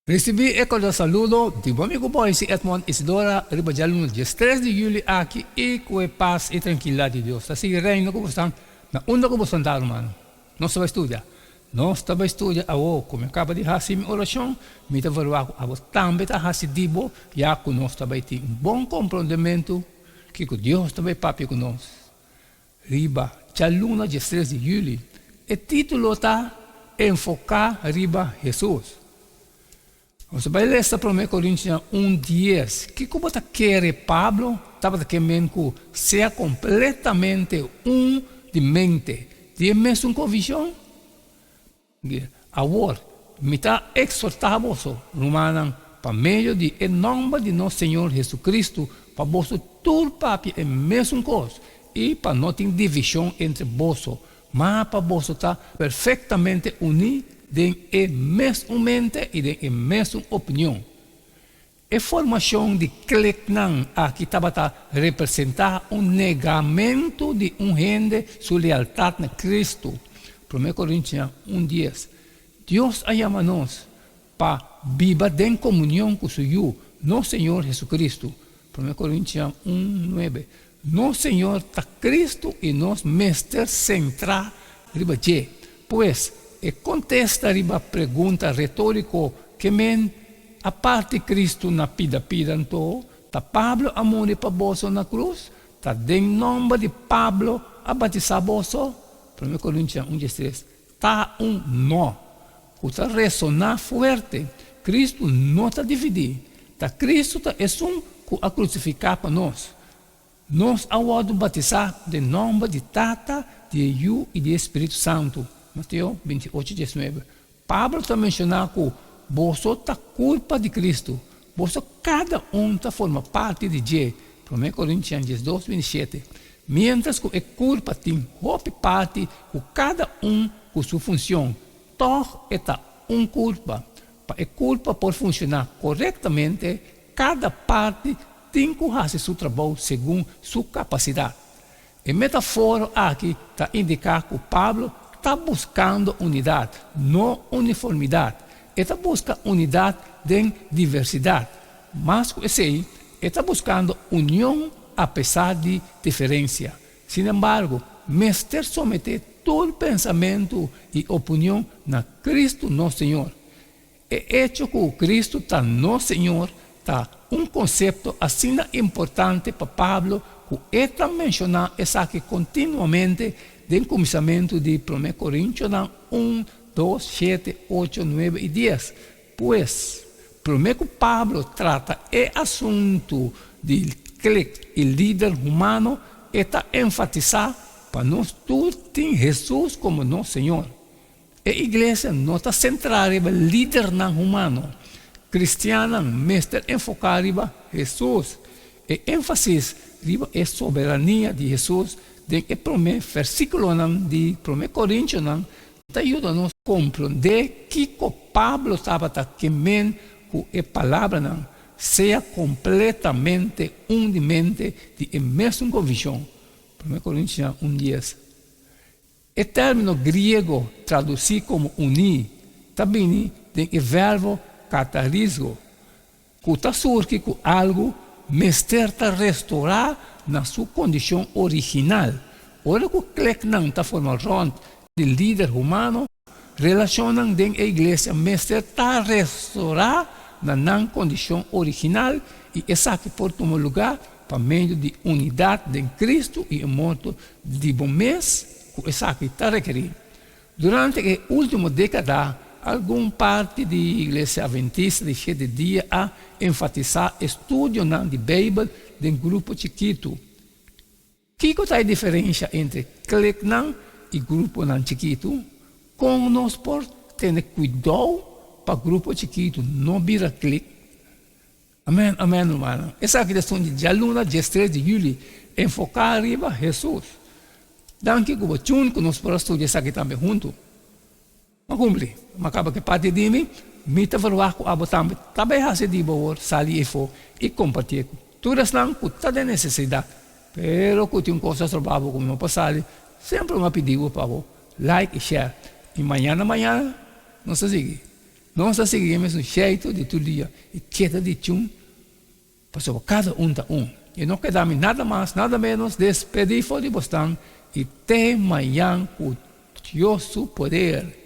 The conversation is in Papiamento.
Risibí e kordial saludo di bo amigu Boyce Edmond Isidora riba djaluna 13 di yüli aki i ku e pas i trankilidat di Dios ta sigui reina ku bosan na unda ku bosan ta rumannan. Nos ta bai studia. Nos ta bai studia awo ku mi a kaba di hasi mi orashon, mi ta verwagt ku abo tambe ta hasi di bo ya ku nos ta bai tin un bon komprondementu kiko Dios ta bai papia ku nos riba djaluna 13 di yüli. E título ta Enfoká riba Hesus. Nos ta bai lesa Promé Korintionan 1:10. Kiko bo ta kere Pablo tabata ke men ku sea kompletamente un di mente, di e mesun konvishon? Awor, mi ta eksortá boso, rumannan, pa medio di e nòmber di nos Señor Hesukristu, pa boso tur papia e mesun kos i pa no tin divishon entre boso, ma pa boso ta perfektamente uní den e mesun mente i den e mesun opinion. E formashon di kliknan aki tabata representá un negamentu di un hende su lealtat na Kristu. Promé Korintian 1:10. Dios a yama nos pa biba den komunion ku su Yu, nos Señor Hesukristu. Promé Korintian 1:9. Nos Señor ta Kristu i nos mester sentrá riba dje. Pues, e kontesta riba pregunta retóriko ke men a parti Kristu na pida pida anto, ta Pablo a muri pa boso na krus? Ta den nòmber di Pablo a batisá boso? Promé Korintian 1:13. Ta un nò ku ta resoná fuerte, Kristu no ta dividí. Ta Kristu ta esun ku a krusifiká pa nos. Nos a wòrdu batisá den nòmber di Tata, di e Yu i di e Spiritu Santu, Mateo 28:19. Pablo ta menshoná ku boso ta kurpa di Kristu, boso kada un ta forma parti di dje, Promé Korintian 12:27. Miéntras ku e kurpa tin hopi parti ku kada un ku su funshon, tòg e ta un kurpa. Pa e kurpa por funshoná korektamente, kada parti tin ku hasi su trabou segun su kapasidat. E metaforo aki ta indiká ku Pablo ta buskando unidat, no uniformidat. E ta buska unidat den diversidat. Mas ku esei, e ta buskando union apesar di diferensia. Sinembargo, mester someté tur pensamentu i opinion na Kristu nos Señor. E echo ku Kristu ta nos Señor ta un konsepto asina importante pa Pablo ku e ta menshoná esaki kontinuamente den kuminsamentu di Promé Korintionan 1, 2, 7, 8, 9 i 10. Pues, promé ku Pablo trata e asuntu di klik i lider humano, e ta enfatisá pa nos tur tin Hesus komo nos Señor. E iglesia no ta sentrá riba lidernan humano. Kristiannan mester enfoká riba Hesus. E énfasis riba e soberania di Hesus den e promé versíkulonan di Promé Korintionan ta yuda nos komprondé kiko Pablo tabata ke men ku e palabranan sea kompletamente un di mente di e mesun konvishon, Promé Korintionan 1:10. E término griego tradusí komo uní ta bini den e verbo katarisgo, ku ta surgi ku algu mester ta restorá na su kondishon original. Ora ku kleknan ta forma rònt di lider humano, relashonnan den e iglesia mester ta restorá na nan kondishon original i esaki por tuma lugá pa medio di unidat den Kristu i e morto di bo mes ku esaki ta rekerí. Durante e último dékada, algun parti di Iglesia Adventista di Shete Dia a enfatisá e studionan di Beibel den grupo chikitu. Kiko ta e diferensha entre kliknan i gruponan chikitu? Kon nos por tene kuidou pa grupo chikitu no bira klik? Amen, amen, rumannan. Esaki ta esun di djaluna 13 di yüli, enfoká riba Hesus. Danki ku bo tune ku nos por a studia esaki tambe huntu. M'a kumpli, m'a kaba ku e parti di mi, mi ta verwagt ku abo tambe ta bai hasi di bo awor sali efo i kompartié ku tur esnan ku ta den nesesidat. Pero ku tin un kos a stroba bo ku no por sali, semper m'a pidi bo pa bo like i share. I mañana mañana nos ta sigui. Nos ta sigui e mesun sheitu di tur dia i keda di chun pasobra kada un ta un. I no keda mi nada mas nada menos despedí for di bosnan i te mañan ku Dios su poder.